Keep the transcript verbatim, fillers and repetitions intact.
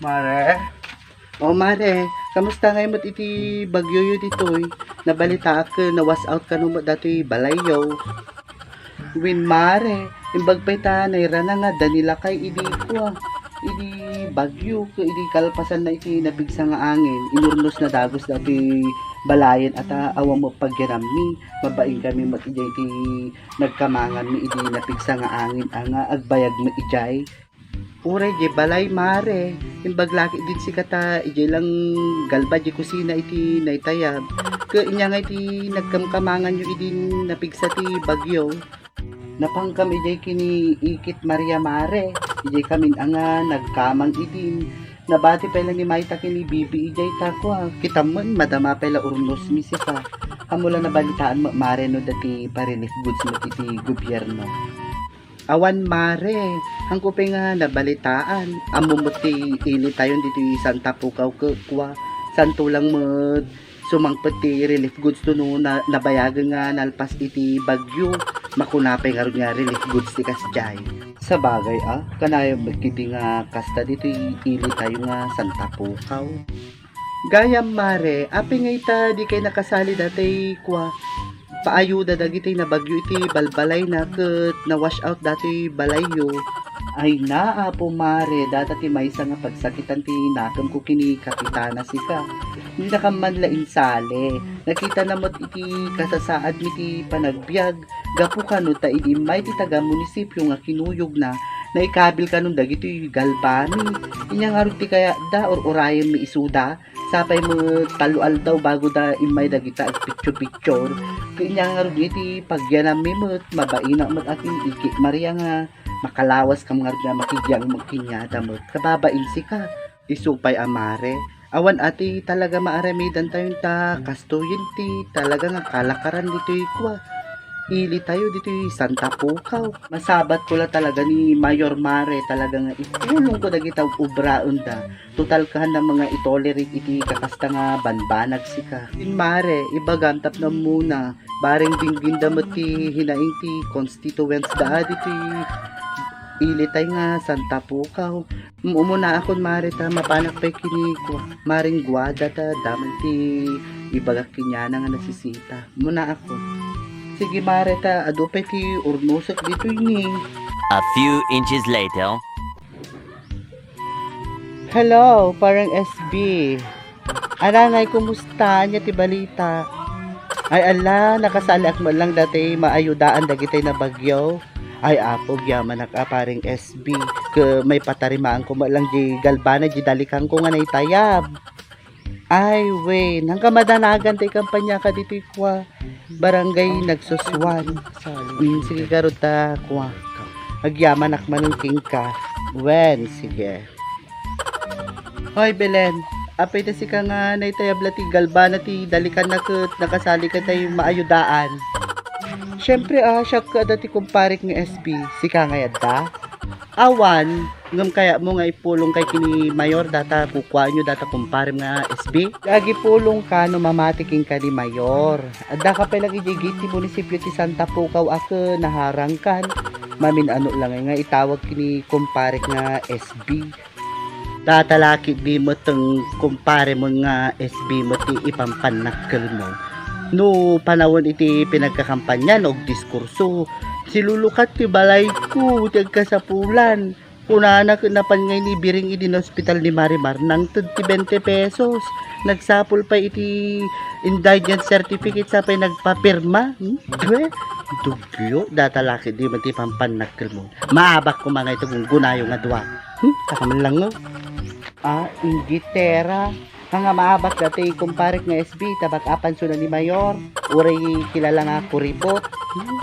Mare? O, mare, kamusta ngay met iti bagyoyo ditoy? Nabalitaak ket na-wash out kano met datoy balayyo. Wen, mare, imbag pay ta nairana nga adda ni lakay idi kua, idi bagyo, ket idi kalpasanna iti napigsa nga angin, inurnosna dagus datoy balayen a ta awan met pagyanammi. Mabain kami met idiay ti nagkamanganmi idi napigsa nga angin a nga agbayagmi idiay. Uray diay balay, mare, imbag lakay idin sika ta idiay lang galba diay kusina iti naitayab. Ket ania ngay ti nagkamkamanganyo idin napigsa ti bagyo? Napankam idiay ken ni Ikit Maria, mare. Idiay kamin a nga nagkamang idin. Nabati pay la ni Mayta ken ni Bibi idiay ta kua, kitam met, madama pay la urnosmi sika. Ammom la nabalitaan met, mare, no adda ti pa-relief goods met iti gobierno? Awan, mare. Haanko pay nga nabalitaan. Ammom met ti ilitayon ditoy Santa Pukaw ket kua, saanto lang met sumangpet ti relief goods no na-, nabayagen nga nalpas iti bagyo. Makuna pay ngarud nga relief goods ti kasdiay. Sabagay a, kanayon met ketdi nga kasta ditoy ilitayo nga Santa Pukaw. Gayam, mare, apay ngay ta dikay nakasali datoy kua, paayuda dagiti nabagyo iti balbalayna ket na-wash out datoy balayyo? Ay na, Apo, mare, dayta ti maysa nga pagsakitan ti nakemko ken ni Kapitana sika. Dinakam man la insali. Nakitana met iti kasasaadmi ti panagbiag. Gapu kano ta idi immay ti taga-munisipio nga kinuyogna, naikabil kanon dagitoy galbami. Ania ngarud ti kayatda, ur-urayenmi isuda? Sapay met tallo aldaw bago da immay dagita agpicture-picture. Ket ania ngarud iti pagyanammi met, mabainak met a ken ni Ikit Maria nga makalawaskam ngarud nga makigyang met kaniada met. Kababain sika. Isu pay a, mare, awan a ti talaga maaramidantayon ta kastoyen ti talaga nga kalakaran ditoy kua, ilitayo ditoy Santa Pukaw. Masabatko la talaga ni Mayor, mare, talaga nga ipulongko dagita ubraenda. Total, kaanna nga itolerate iti kakasta nga banbanag sika. Wen, mare, ibagam tapno ammona, bareng dingginda met ti hinaing ti constituents da a ditoy ilitay nga Santa Pukaw. Umunaakon, mare, ta mapanak pay ken ni kua, Mareng Guada, ta damag ti ibagak kaniana nga nasisita. Umunaakon. Sige, mare, ta adu pay ti urnosek ditoy ni. A few inches later. Hello, Pareng S B. Ananay, kumusta? Ania ti balita? Ay, ala, nakasaliak met lang datoy maayudaan dagitoy nabagyo. Ay, Apo, agyamanak a, Pareng S B. Ket maipatarimaanko met lang diay galbana diay dalikanko nga naitayab. Ay, wen, haanka madanagan ti kampanya ka ditoy kua, Barangay Nagsusuan. Mm, sige, garud ta kua. Agyamanak manen kenka. Wen, sige. Hoy, Belen, apay ta sika nga naitayab la ti galbana ti dalikanna ket nakasali ka tay maayudaan? Siempre a, siak ket adda ti kumparek nga S B, sika ngay adda? Awan, ngem kayatmo nga ipulongkay ken ni Mayor data kukuaenyo data kumparem nga S B? Agipulongka no mamati kenka ni Mayor. Addaka pay lang idiay gid ti munisipio ti Santa Pukaw a ket naharangkan. Mamin-ano la ngay nga itawag ken ni kumparek nga S B. Data la ketdi met ti kumparem nga S B met ti ipampannakkelmo. No panawen iti pinagkakampanyan o diskurso, silulukat ti balayko ti agkasapulan. Kunana ket napan ngay ni Biring idi na-ospital ni Marimar, nangted ti twenty pesos. Nagsapul pay iti indigent certificate sa pay nagpapirma. Hmm? Due? Dugyo, data la ketdi met ti pampannakkelmo. Maabak koma nga iti gunggunayo nga dua. Hmm? Saka man lang, no? Ah, inggitera. Nga maabak dati kumparek nga S B, tabak apan suna ni Mayor. Uray kilala nga kuripot. Hmm?